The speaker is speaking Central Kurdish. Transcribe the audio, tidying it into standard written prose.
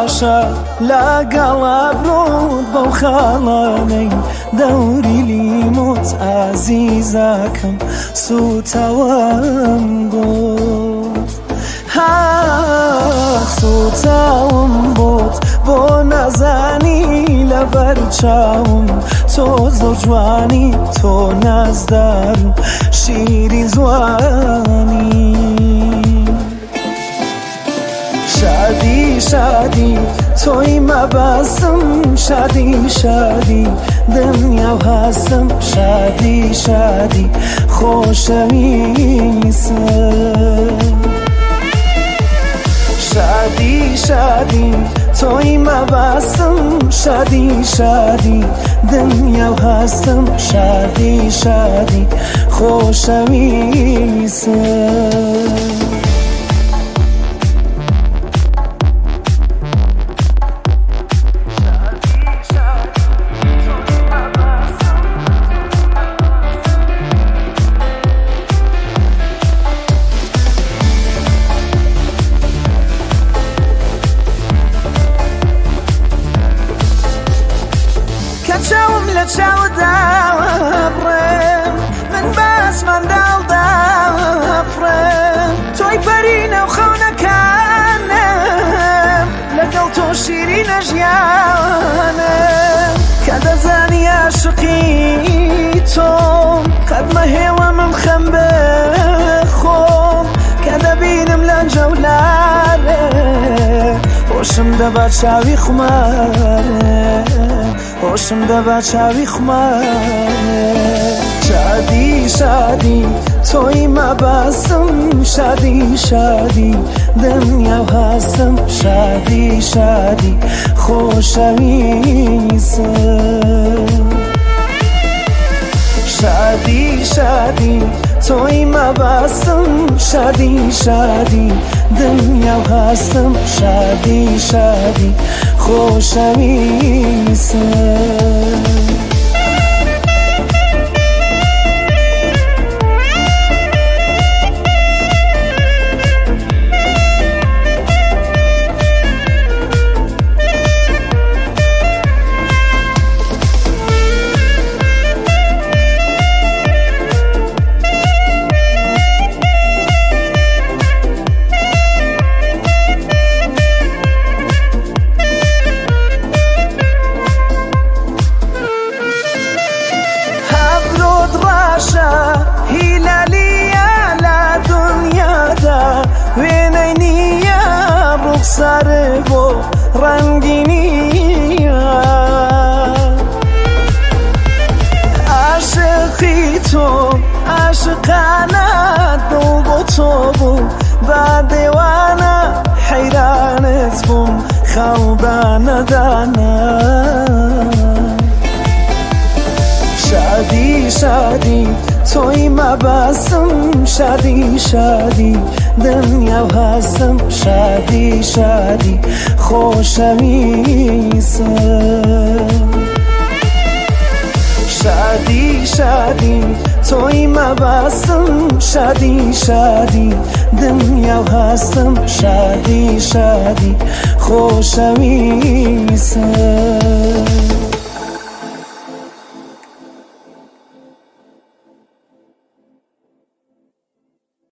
ڕاشە لەگەڵ ئەبرۆت بەو خاڵانەی دەوری لیمۆت ئازیزەکەم سوتاوم بۆت هاخ سوتاوم بۆت بۆ نازانی لەبەر چاوم تۆ زۆر جوانی تۆ نازدار و شیرین زوانی. شادی شادی تۆی مەبەستم شادی شادی دنیا و هەستم شادی شادی خۆشەویستم شادی شادی تۆی مەبەستم شادی شادی دنیا و هەستم شادی شادی خۆشەویستم. کە چاوم لە چاودا بڕێم من باسمان داڵدا فڕێم تۆی پەرینە و خەونەکانم لەگەڵ تۆ شیرینە ژیانم کە دەزانی عاشقی تۆم قەت مەهێڵە من خەم بخۆم کە دەبینم لەنجە و لارێ هۆشم دەبا چاوی خومارێ هۆشم دەبا چاوی خومارێ شادی شادی تۆی مەبەستم شادی شادی دنیا و هەستم شادی شادی خۆشەویستم شادی شادی تۆی مەبەستم شادی شادی دنیا و هەستم شادی شادی خۆشەویستم. هەبرۆت ڕاشە هیلالیە لە دنیادا وێنەی نییە ڕوخسار بۆ ڕەنگینیە عاشقی تۆ عاشقانە دڵ بۆ تۆ بوو بە دێوانە حەیرانت بووم خەڵدانە دانە شادی شادی تۆی مەبەستم شادی شادی دنیا و هەستم شادی شادی خۆشەویستم شادی شادی تۆی مەبەستم شادی شادی دنیا و هەستم شادی شادی خۆشەویستم.